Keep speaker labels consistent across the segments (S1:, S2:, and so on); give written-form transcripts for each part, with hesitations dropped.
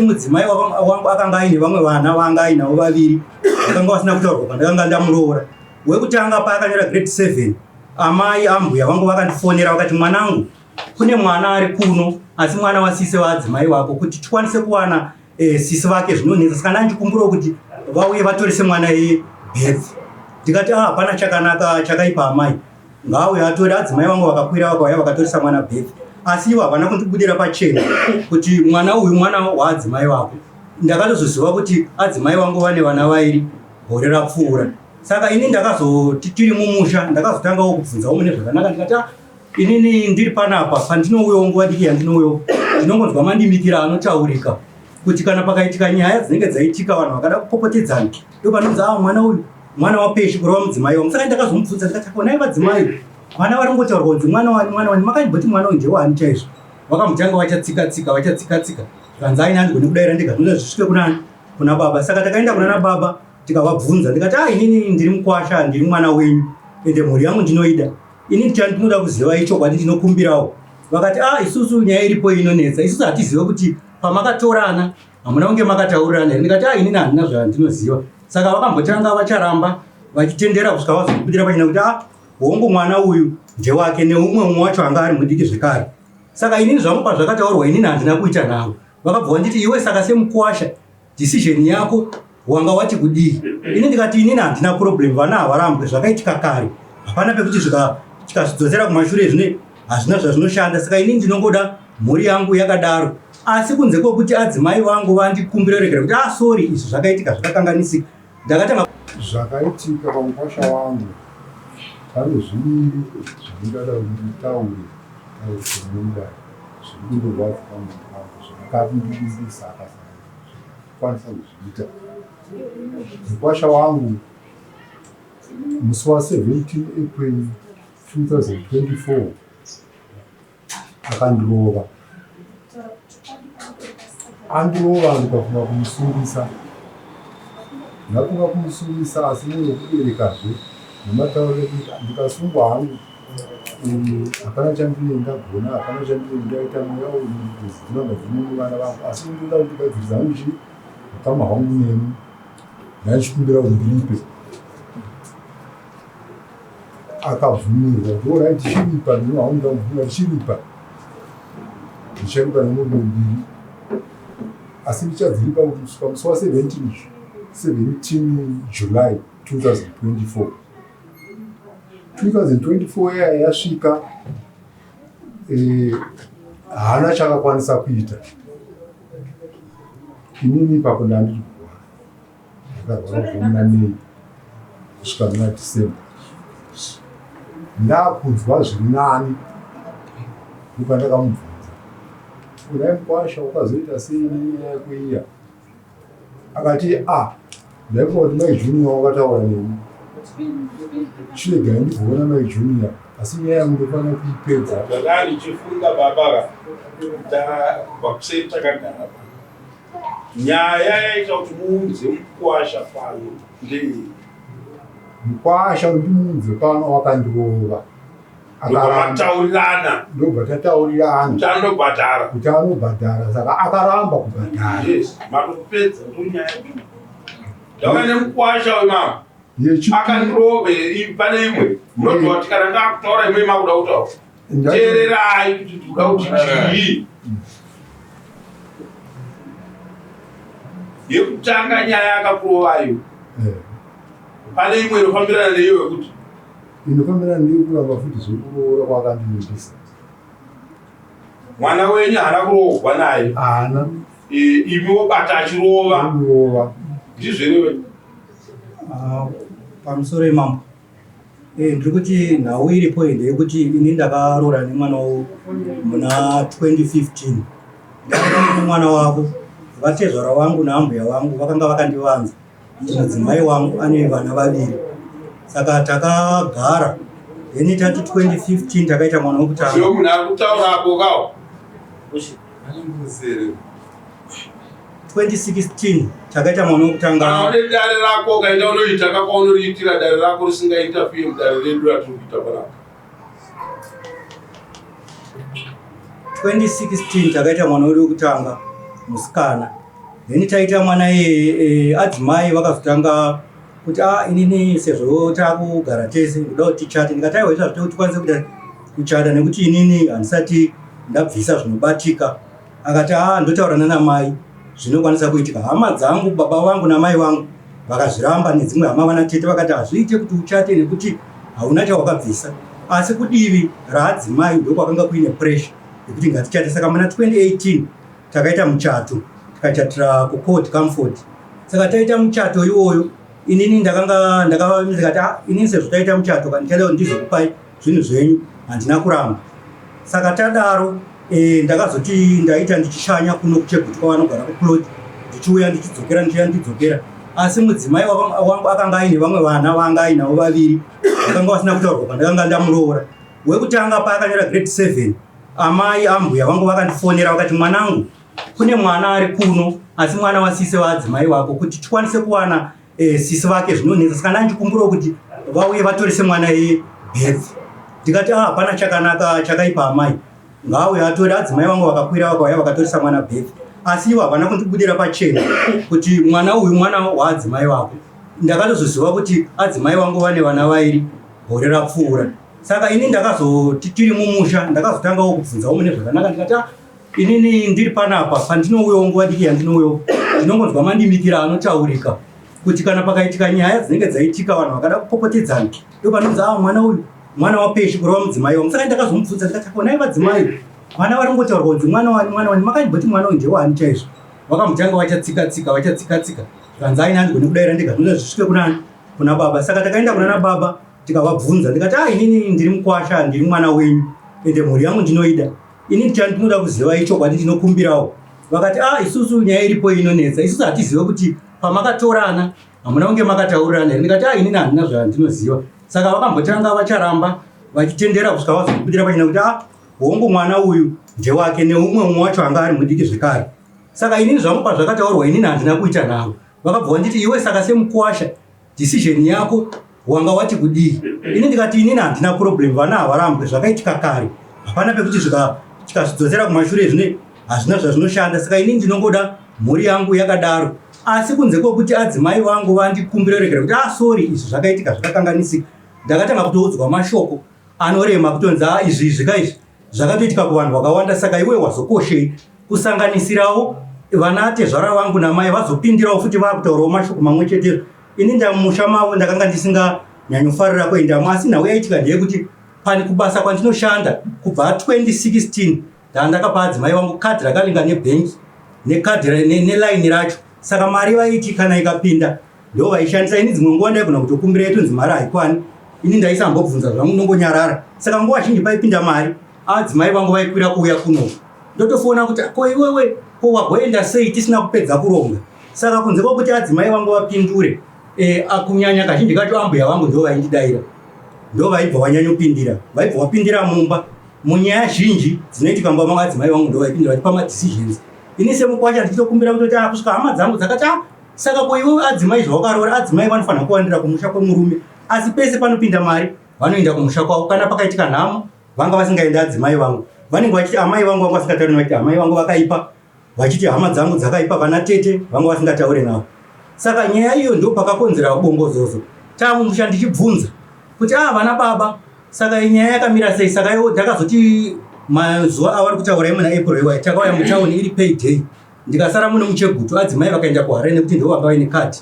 S1: Mudzimai wangu akanga aine vamwe vana vaanga ainavo vaviri vakanga vasina kutaurwa pandakanga ndamuroora. Wekutanga paakanyora grade 7 amai ambuya vangu vakandifonera vakati mwanangu kune mwana ari kuno asi mwana wasisi vaadzimai vako kuti tikwanise kuwana eh, sisi vake zvinonetsa saka ndandikumbirawo kuti vauye vatorise mwana iye birth ndikati ah hapana chakanaka chakaipa amai Ngaauye atore adzimai vangu vakakwira vakauya vakatoresa mwana birth asi ivo havana kundibudira pachena kuti mwana uyu mwana waadzimai vako ndakatozoziva kuti adzimai vangu vane vana vairi gore rapfuura saka ini ndakazoti tiri mumusha ndakazotangawo kubvunzawo mune zvakanaka ndikati ah, inini ndiri panapa pandinouyawo nguva diki yandinouyawo ndinongonzwa mandimikira anotaurika kuti kana pakaitika nyaya dzinenge dzaitika vanhu vakada kupopotedzana ndopanonzi ah mwana uyu mwana wapeshi kurova mudzimai wangu saka ndakazomubvunza ndikati ko nai vadzimai vana vari kungotaurwa kunzi mwana wani mwana wani makaimboti mwana uyu ndewani chaizvo vakamutanga vachatsika tsika vachatsika tsika zvanzi aina andigone kudaira ndega zvinoda zvisvike kunani kuna baba saka takaenda kunana baba tikavabvunza ndikati ah inini ndiri mukwasha ndiri mwana wenyu ende mhuri yangu ndinoida ini ndinoda kuziva ichokwadi ndinokumbirawo vakati ah isusu nyaya iripo inonetsa isusu hatizive kuti pamakatorana hamuna kunge makataurirana here ndikati ah inini handina zvandinoziva saka vakambotanga vacharamba vachitendera kusvika vazokubudira pachena kuti ah hongu mwana uyu ndewake neumwe umwe wacho anga ari mudiki zvekare saka inini zvangu pazvakataurwa inini handina kuita navo vakabva vanditi iwe saka semukwasha decision yako wanga wati kudii ini ndikati inini handina problem vana havarambwe zvakaitika kare hapana pekuti tikazvidzosera kumashure zvine hazvina zvazvinoshanda saka inini ndinongoda mhuri yangu yakadaro asi kunze kwekuti adzimai vangu vandikumbira regera kuti ah sorry izvi zvakaitika zvakakanganisika ndakatanga
S2: zvakaitika pamukwasha wangu pane zviviri zvandingada kuti nditaure taure zviri kundorwadza pamunhu pangu zvakandibudisa akasakwanisa kuzviita mukwasha wangu musi wa 17 April 2024 akandirova andirova ndikafunga kumusungisa ndafunga kumusungisa asi mwoyo wekuberekazve nematauriro ekuti ndikasungwa hangu hapana chandinenge ndagona hapana chandinenge ndaita mweya uyu ngozi dzinonga dzine vana vangu asi ndoda kuti gadzirisa hangu chii ukama hwangu nemi ndaichikumbira kuti ndiripe akabvumirwa kuti orit chiripa ndinohaundamubvumira chiripa ndicharipa nemombe mbiri asi ndichadziripa kusvika musi wa 17 17 July 2024 2024 yaya yasvika eh, haana chakakwanisa kuita inini ipapo ndandiri kurwara ndakarwara kubva muna May kusvika muna December ndakunzwa zviri nani ndopandakamubvunza unai mukwasha wakazoita sei nenyaya yako iya akati a ah, ndaifunga kuti mai junior wakataura neni chiregai ndigoona mai junior asi nyaya yangu ndofanira kuipedza
S3: ndanga ndichifunga baba kubva kuseni takagara nyaya yaita kuti muunze mukwasha pano ndei
S2: mukwasha kuti muunze pano wakandirova
S3: Mataurirana.
S2: Ndobva tataurirana.
S3: Kuti anobhadhara.
S2: Kuti anobhadhara saka akaramba kubhadhara.
S3: Yes, matopedza ndonyaya. Ndauya nemukwasha wemama. Akandirove pane imwe. Munobva kuti kana ndakutaura imwe makuda kutaura. Teererai kuti ndikuda kuti chii. Yekutanga nyaya akakurovayo. Eh. Pane imwe inofambirana neiyo yekuti
S2: Inofambirana neyekuramba futi zvekuroora kwaakandinetisa.
S3: Mwana wenyu haana kuroorwa naye.
S2: Haana.
S3: Imi wobata achirova.
S2: Anorova.
S3: Ndizvo here?
S1: Ah, pamusoro imambo. Eh, ndiri kuti nhau iripo iyi ndeyekuti ini ndakaroora nemwana wavo muna 2015. Ndakaroora nemwana wavo, vatezvara vangu naambuya vangu vakanga vakandivanza. Mudzimai wangu ane vana vaviri saka takagara then tati 2015 takaita mwana wekutanga.
S3: Munhu ari kutaura apo kawo.
S1: 2016 takaita mwana wekutanga.
S3: Kana une dare rako ukaenda unoita kakwaunoriitira dare rako risingaita fiye mudare redu ratiri kuita panapa.
S1: 2016 takaita mwana wedu wekutanga musikana. Then taita mwana iyeye adzimai vakazotanga kuti a ah, inini sezvo takugara tese ndoda kuti tichate. Ndikati aiwa, izvo hazvite kuti tikwanise kuita kuchata nekuti inini handisati ndabvisa zvinobatika. Akati a ah, ndotaura nanamai zvinokwanisa kuitika. Hama dzangu, baba vangu namai vangu vakazviramba, nedzimwe hama vana tete vakati hazviite kuti uchate nekuti hauna chawakabvisa. Asi kudivi raadzimai ndokwakanga kuine pressure yekuti ngatichate. Saka muna 2018 takaita muchato, tikachatira kucourt Comfort. Saka taita muchato iwoyo, inini ndakanga ndakati ah, inini sezvo taita muchato ka ndichada kuti ndizokupai zvinhu zvenyu, handina kuramba. Saka tadaro ndakazoti ndaita ndichishanya kuno kuChegutu kwavanogara kuplot, ndichiuya ndichidzokera, ndichiuya ndichidzokera. Asi mudzimai wangu akanga aine vamwe vana vanga ainavo vaviri vakanga vasina kutaurwa pandakanga ndamuroora. Wekutanga paakanyora grade 7, amai ambuya vangu vakandifonera vakati, mwanangu, kune mwana ari kuno asi mwana wasisi vaadzimai vako, kuti tikwanise kuwana sisi vake zvinonetsa, saka ndandikumbirawo kuti vauye vatorise mwana iye birth. Ndikati ah, hapana chakanaka chakaipa, amai ngauye atore. Adzimai vangu vakakwira vakauya vakatorisa mwana birth, asi ivo havana kundibudira pachena kuti mwana uyu mwana waadzimai vako. Ndakatozoziva kuti adzimai vangu vane vana vairi gore rapfuura. Saka ini ndakazoti tiri mumusha ndakazotangawo kubvunzawo mune zvakanaka, ndikati ah, inini ndiri panapa, pandinouyawo nguva diki yandinouyawo ndinongonzwa mandimikira anotaurika kuti kana pakaitika nyaya dzinenge dzaitika, vanhu vakada kupopotedzana, ndo panonzi ah, mwana uyu mwana wapeshi, kureva mudzimai wangu. Saka ndakazomubvunza ndikati, konai vadzimai, vana vari kungotaurwa kunzi mwana wani, mwana wani, makandiboti mwana uyu ndewani chaizvo? Vakamutanga vachatsika tsika, vachatsika tsika, zvikanzi aini handigoni kudaira ndega, zvinoda zvisvike kunani, kuna baba. Saka takaenda kunana baba tikavabvunza, ndikati ah, inini ndiri mukwasha, ndiri mwana wenyu, ende mhuri yangu ndinoida. Ini ndinoda kuziva ichokwadi, ndinokumbirawo. Vakati ah, isusu nyaya iripo inonetsa, isusu hatizive kuti pamakatorana hamuna kunge makataurirana here. Ndikati ah, inini handina zvandinoziva. Saka vakambotanga vacharamba vachitendera kusvika vazokubudira pachena kuti ah, hongu, mwana uyu ndewake neumwe umwe wacho anga ari mudiki zvekare. Saka inini zvangu pazvakataurwa, inini handina kuita navo. Vakabva vanditi, iwe saka semukwasha decision yako wanga wati kudii? Ini ndikati inini handina problem, vana havarambwe, zvakaitika kare, hapana pekuti tikazvidzosera kumashure zvine hazvina zvazvinoshanda. Saka inini ndinongoda mhuri yangu yakadaro, asi kunze kwekuti adzimai vangu vandikumbira regera kuti ah, sorry, izvi zvakaitika zvakakanganisika. Ndakatanga kutoudzwa mashoko anorema kutonzi ah, izvi izvi ka izvi zvakatoitika kuvanhu vakawanda, saka iwe wazokoshei? Kusanganisirawo vana atezvara vangu namai vazopindirawo futi vakutaurawo mashoko mamwe chetero. Ini ndamusha mavo ndakanga ndisinganyanyofarira kuendamo, asi nhau yaitika ndeyekuti pani kubasa kwandinoshanda kubva 2016 ndaa ndakapa adzimai vangu kadhi rakalinga nebhengi nekadhi nelaini racho. Saka mari vaiti kana ikapinda ndo vaishandisa. Ini dzimwe nguva ndaigona kutokumbira yetonzi mari haikwani, ini ndaisambobvunza zvangu, ndongonyarara. Saka nguva zhinji paipinda mari adzimai vangu vaikwira kuuya kuno, ndotofona kuti ko iwewe ko wagoenda sei tisina kupedza kuronga? Saka kunze kwokuti adzimai vangu vapindure, kunyanya kazhinji kacho ambuya vangu ndo vaindidaira, ndo vaibva vanyanyopindira, vaibva vapindira mumba munyaya zhinji dzinoitika mumba mangu. Adzimai vangu ndo vaipindira vachipa madecisions, ini semukwasha ndichitokumbira kutoti ah, kusvika hama dzangu dzakati ah, saka ko iwewe adzimai zvawakaroora, adzimai vanofanira kuwandira kumusha kwemurume, asi pese panopinda mari vanoenda kumusha kwavo. Kana pakaitika nhamo vanga vasingaendi adzimai vangu, vanenge vachiti amai vangu vanga vasingatauri, vachiti amai vangu vakaipa, vachiti hama dzangu dzakaipa, vana tete vanga vasingataure navo. Saka nyaya iyo ndo pakakonzera bongozozo tamumusha, ndichibvunza kuti ah, vana baba, saka nyaya yakamira sei? Saka iwo ndakazoti mazuva avari kutaura imwe naApril iwayo takauya mutauni iri pay day, ndikasara muno muChegutu. Adzimai vakaenda kuHarare nekuti ndo vanga vaine kadhi,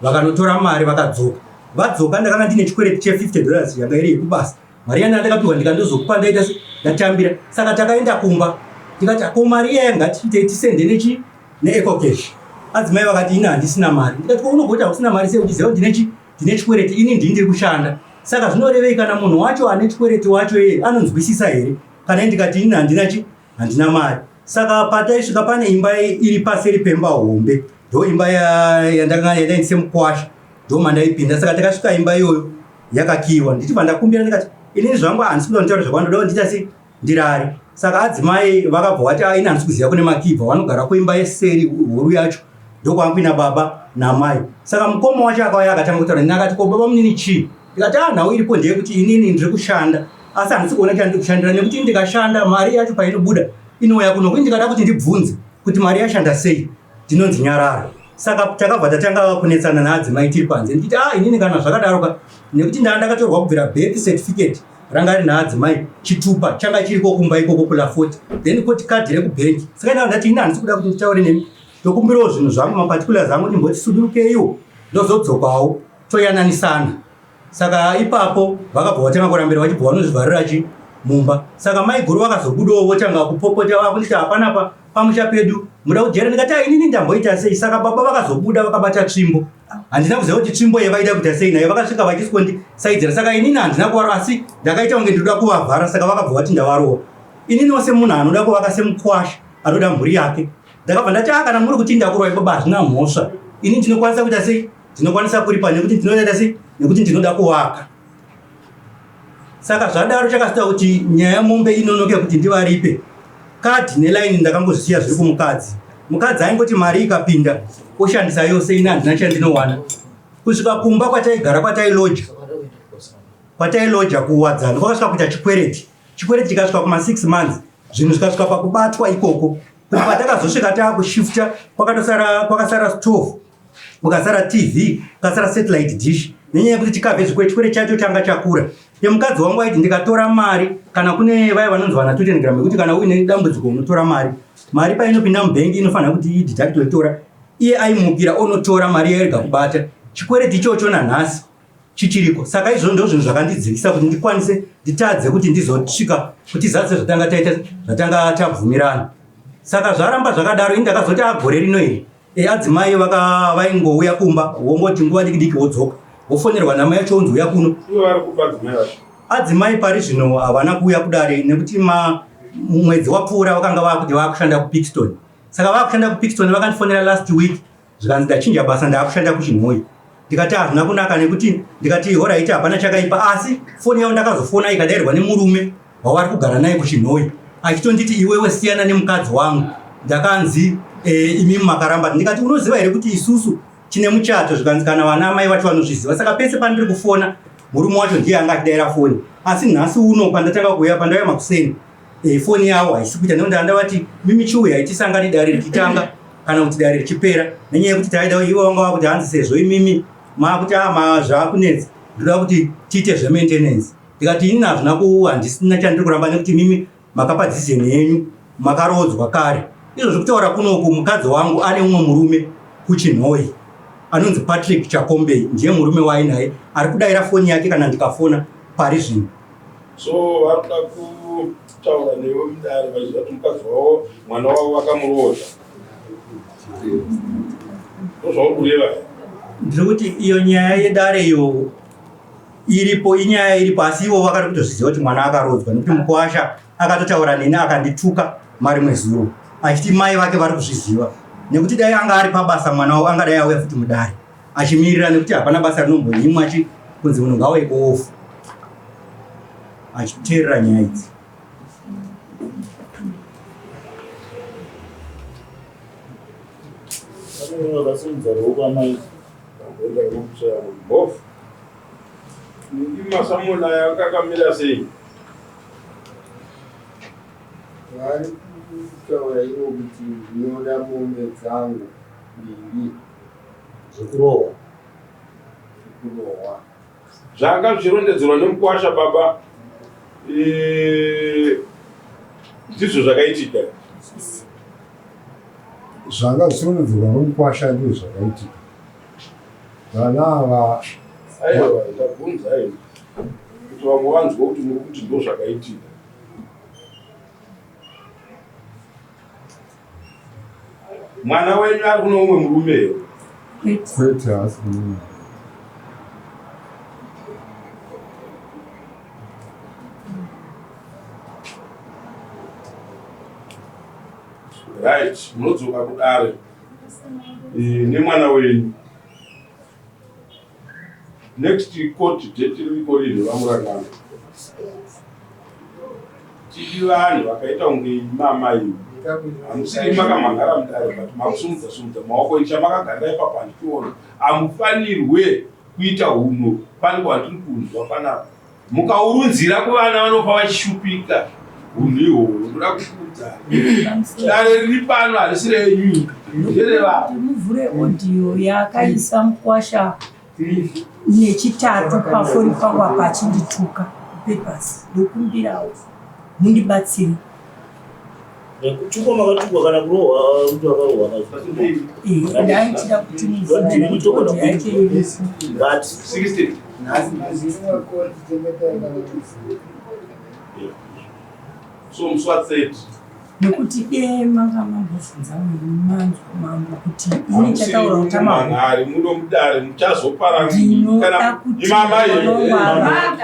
S1: vakanotora mari vakadzoka. Vadzoka ndakanga ndine chikwereti che$50 yanga iri yekubasa, mari yana ndakapiwa ndikandozokupa ndaita ndatambira. Saka takaenda kumba ndikati ko mari iyaya ngatiitei tisende nechi neEcoCash. Adzimai vakati ini handisina mari. Ndikati ko unogoti hausina mari sei uchiziva kuti ndinechi ndine chikwereti? Ini ndini ndiri kushanda, saka zvinorevei? Kana munhu wacho ane chikwereti wacho iye anonzwisisa here kana ndikati ini handina chi handina mari? Saka pataisvika pane imba iri paseri pemba hombe, ndo imba yandakanga yandaindise mukwasha, ndo mandaipinda. Saka takasvika imba iyoyo yakakiwa, ndichibva ndakumbira ndikati inini zvangu handisi kuda kutaura zvakawanda, ndoda ndiita sei ndirare. Saka adzimai vakabva vati ah, ini handisi kuziva kune makibva, vanogara kuimba yeseri huru yacho, ndokwangu baba namai. Saka mukoma wacho akauya akatanga kutaura nini, akati ko baba munini chii? Ndikati ah, nhau iripo ndeyekuti inini ndiri kushanda asi handisi kuona chandiri kushandira, nekuti ndikashanda mari yacho painobuda inouya kuno, kuti ndikada kuti ndibvunze kuti mari yashanda sei. Ndinonzi nyarara. Saka takabva tatanga kunetsana naadzimai tiri panze ndichiti ah inini kana zvakadaro ka nekuti ndaa ndakatorwa kubvira birth certificate ranga rina adzimai chitupa changa chiriko kumba ikoko kulafoti then koti kadhi rekubhengi saka inaa ndati ini handisi kuda kuti nditaure nemi ndokumbirawo zvinhu zvangu maparticulars angu ndimboti sudurukeiwo ndozodzokawo toyananisana Saka ipapo vakabva vatanga kurambira vachibva vanozvivharira chi mumba. Saka maiguru vakazobudawo votanga kupopota vakunditi hapana pa pamusha pedu muda kujera ndikati ah, inini ndamboita sei. Saka baba vakazobuda vakabata tsvimbo. Handina kuziva kuti tsvimbo yevaida kuita sei nayo vakasvika vachiswondisaidzira. Saka inini handina kuvarova asi ndakaita kunge ndinoda kuvavhara saka vakabva vati ndavarova. Ininiwo semunhu anoda kuvaka semukwasha anoda mhuri yake ndakabva ndati ah kana muri kuti ndakurovai baba hazvina mhosva ini ndinokwanisa kuita sei ndinokwanisa kuripa nekuti ndinoita sei nekuti ndinoda kuvaka saka zvadaro chakazoita kuti nyaya yemombe inonoke kuti ndivaripe kadhi nelaini ndakangozvisiya zviri kumukadzi mukadzi aingoti mari ikapinda oshandisa yose ini handina chandinowana kusvika kumba kwataigara kwatailoja kwatailoja kuwadzana kwakasvika kuita chikwereti chikwereti chikasvika kuma 6 months zvinhu zvikasvika pakubatwa ikoko kuti patakazosvika taakushifta kwakatosara kwakasara stove mukasara tv mukasara satellite dish nenyaya yekuti chikabve zvikwe chikwere chacho changa chakura yemukadzi wangu aiti ndikatora mari kana kune vaya vanonzi vana totengram yekuti kana uine dambudziko unotora mari mari painopinda mubhengi inofanira kuti ideduct oitora iye aimukira onotora mari yairega kubata chikwereti ichocho nanhasi chichiriko saka izvozvo ndo zvinhu zvakandidzivisa kuti ndikwanise nditadze kuti ndizosvika kuti zadze zvatanga taita zvatanga tabvumirana saka zvaramba zvakadaro ini ndakazoti agore rino iri E, adzimai vaka vaingouya kumba wongoti nguva diki diki wodzoka wofonerwa namai acho onzi uya kuno.
S3: Ivo vari kupa adzimai vacho.
S1: Adzimai pari zvino havana kuuya kudare nekuti ma mwedzi wapfuura vakanga vakuti vakushanda kuPickstone. Saka vakushanda kuPickstone vakandifonera last week zvikanzi ndachinja basa ndakushanda kuChinhoyi. Ndikati hazvina kunaka nekuti ndikati horaiti hapana chakaipa asi foni yavo ndakazofona ikadairwa nemurume wavari kugara naye kuchinhoyi achitonditi iwewe siyana nemukadzi wangu ndakanzi e, imimi makaramba ndikati unoziva here kuti isusu tine muchato zvikanzi kana vana amai vacho vanozviziva saka pese pandiri kufona murume wacho ndiye anga achidaira foni asi nhasi uno pandatanga kuuya pandauya makuseni e, foni yavo haisi kuita nekuti ndandavati mimi chiuya itisangane dare richitanga kana kuti dare richipera nenyaya yekuti taida ivo vanga vakuti hanzi sezvo imimi makuti ama ah, zvakunetsa ndoda kuti tiite zvemaintenance ndikati ini hazvina ku handisina chandiri kuramba nekuti mimi makapa decision yenyu makaroodzwa kare izvo zvekutaura kunoku mukadzi wangu ane umwe murume kuchinhoyi anonzi patrick chakombei ndiye murume waainaye ari kudaira foni yake kana ndikafona pari zvino
S3: so vari kuda kutaura newe mudare vachiziva kuti mukadzi wavo mwana wavo vakamuroodza ndozvauri kureva
S1: ndiri kuti iyo nyaya yedare iyo iripo inyaya iripo asi ivo vakari kutozviziva kuti mwana akaroodzwa nekuti mukwasha akatotaura neni akandituka marimwe zuro achiti mai vake vari kuzviziva nekuti dai anga ari pabasa mwana wavo angadai auya futi mudare achimirira nekuti hapana basa rinombonyimwa chi kunzi munhu ngauye kuofu achiteerera nyaya idzi
S3: Bofu. Masamona aya akakamira sei?
S2: Vari kutaura ivo kuti ndinoda mombe dzangu mbiri
S1: zvekurohwa.
S2: Zvekurohwa.
S3: Zvanga zvichirondedzerwa nemukwasha baba eh, ndizvo zvakaitika.
S2: Zvanga zvichirondedzerwa nomukwasha ndizvo zvakaitika. Vana ava
S3: aiwa ndabvunza aiwa kuti vamwe vanzwa kuti muri kuti ndo zvakaitika. Mwana wenyu ari kune umwe murume here?
S2: Kwete, haasi kune umwe.
S3: Right, munodzoka kudare eh, nemwana wenyu. Next court date ririko rinhi vaMurangano? Tiri vanhu vakaita kunge imama imi. Hamusiri makamhangara mudare but makusumudza sumudza maoko icha makagarira ipapo handichiona. Hamufanirwe kuita hunhu pane kwandiri kunzwa panapa. Mukaurunzira kuvana vanofa vachishupika hunhu ihwohwo ndoda kukuudzai. Dare riri pano harisi renyu. Ndereva.
S4: Muvhure audio yaakaisa mukwasha nechitatu pafoni pangu apa achindituka papers. Ndokumbirawo mundibatsire.
S5: Nekutukwa makatukwa kana kurohwa kuti vakarohwa
S4: Ndaichida kuti muvhure kuti audio yacho iripo.
S5: But
S3: 16. So musi wa 30.
S4: Nekuti dee manga mambobvunza manzwa mambo kuti ini chataura utama.
S3: Mhanhari muno mudare muchazopara.
S4: Ndinoda kuti
S3: imamai
S4: vanongwara.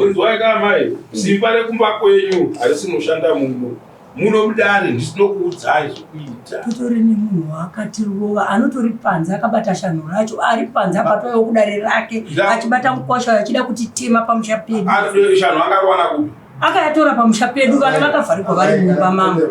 S3: Inzwai ka amai, simba rekumba kwenyu harisi rinoshanda muno. Muno mudare ndisinokuudzai zvekuita.
S4: Totori nemunhu waakatirova anotori panze akabata shanho racho ari panze abatwawo kudare rake achibata mukwasha achida kutitema pamusha pedu.
S3: Shanho akarowana kupi?
S4: Akayatora pamusha pedu, vana vakavharigwa vari mumba mambo,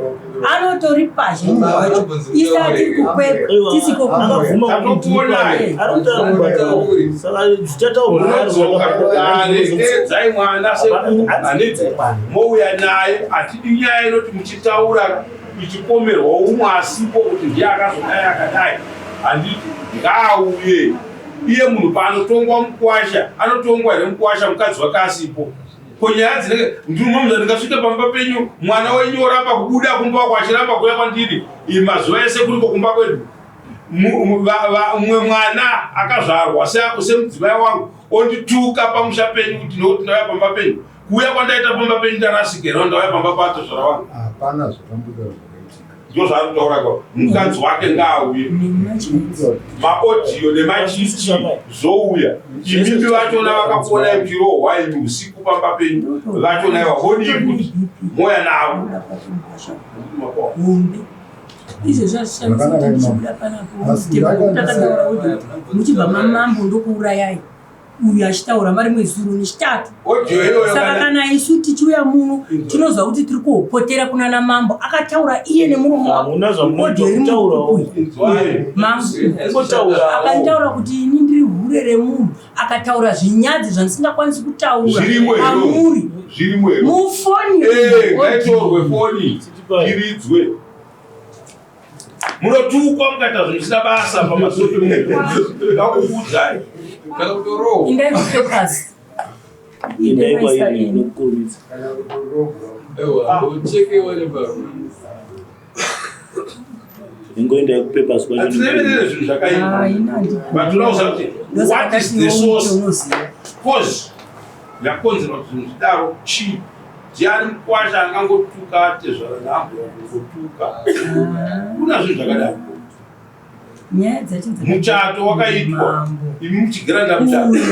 S4: anotori pazhe munhu wacho, isu atiri kukwekwe tisiko.
S5: Akabvuma.
S3: Tatokuonai.
S5: Ari kutaura kubatawo, saka zvichataurwa.
S3: Munodzoka kudare, deedzai mwana sekuru hanidzi, mouya naye. Hatidi nyaya inoti muchitaura ichipomerwa umwe asipo kuti ndiye akazodai akadai, handiti? Ngaauye iye munhu. Paanotongwa mukwasha, anotongwa here mukwasha mukadzi wake asipo? Ko nyaya dzinenge ndinomuza, ndingasvike pamba penyu, mwana wenyu oramba kubuda kumba kwako, achiramba kuuya kwandiri mazuva ese kuriko kumba kwedu. Mumwe mwana akazvarwa semudzimai wangu ondituka pamusha penyu kuti nokuti ndauya pamba penyu. Kuuya kwandaita pamba penyu ndarasikera, ndauya pamba patozvara wangu.
S2: Hapana zvakambodaro zvakaitika.
S3: Ndo zvaari kutaura kwa mukadzi wake ngaauye, maaudio nemachichi zvouya. Imimi vachona vakakuonai muchirohwa imi usiku pamba penyu vachona iva vodii kuti moya navo?
S4: Hombe izvezvi hazvishamisi kuti ndichibuda panapo takataura kuti muchibva mamambo ndokuurayai, uyu achitaura vari mwezuro nechitatu.
S3: Audio iyoyo
S4: Saka kana isu tichiuya muno tinozwa kuti tiri kuhopotera kunana mambo, akataura iye nemuromo wake.
S5: Hamuna zvamunoita.
S4: Audio iri
S5: Kutaurawo.
S4: mukupuyi.
S3: Inzwai.
S4: Mambo
S5: Kungotaurawo.
S4: akanditaura kuti ini ndiri hure remunhu, akataura zvinyadzi zvandisingakwanisi kutaura
S3: Zvirimo here?
S4: amuri
S3: Zvirimo here?
S4: mufoni.
S3: Eh, ngaitorwe foni iridzwe. Munotukwa mukaita zvinhu zvisina basa pamasocial media, ndakuudzai.
S6: Kana kutorohwa.
S4: Indai kupapers.
S5: Endai kwairi nokukurumidza.
S2: Kana kutorogwa.
S6: Ewa, uchekewa neparu.
S5: Ingoendai kupapers kwacho.
S3: Hatireverere zvinhu zvakaipa, but toda kuti what is the source, cause yakonzerwa kuti zvinhu zvidaro chii? Ndiani mukwasha angangotuka tezvara nhambo kungotuka? Kuna zvinhu zvakadaro?
S4: Nyaya dzacho
S3: Muchato wakaitwa
S4: Mambo.
S3: imi muchigara muchato.
S4: Uyu,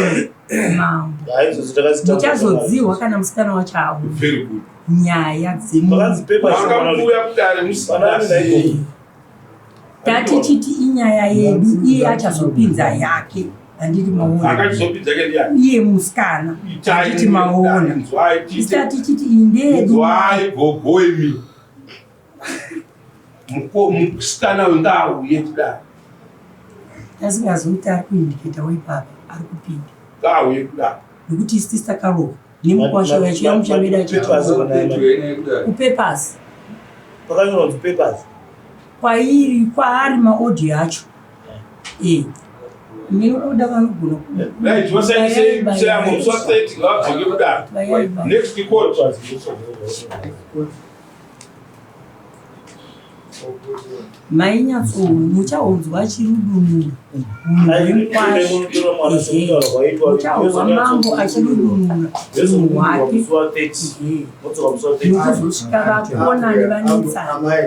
S4: mambo,
S5: Haizvozvo takazitaura.
S4: muchazodzihwa kana musikana wacho auya.
S3: Very good.
S4: Nyaya dzemu
S5: Pakanzi papers.
S3: Manga kudare musina sei?
S4: Tatichiti inyaya yedu, iye achazopinza yake, handiti maona?
S3: Akachizopinza ke ndiani?
S4: Iye musikana.
S3: Itai.
S4: Titi maona.
S3: Inzwai tite.
S4: Isati chiti iyi ndeyedu.
S3: Inzwai gogo imi. Musikana uyu ngaauye kudare.
S4: Asingazoiti ari kuindicate weipapa ari kupinda.
S3: Ngaauye kudare.
S4: Nekuti isi tisi takarova nemukwasha yacho yamuchameda achiti kupapers.
S5: Pakanyorwa kunzi papers.
S4: Kwairi kwaari maaudio acho e ndinoda vanogona.
S3: Right, vasaiseyamo musi wa30 ngavadzoke kudare.
S4: Bayai.
S3: Next court.
S2: Kuti
S4: Mainyatso muchaonzwa achirudunura munhu wemukwasha, muchahwa mambo achirudunura munhu wake, nokuzosvika vakonani vanetsana.
S2: Amai.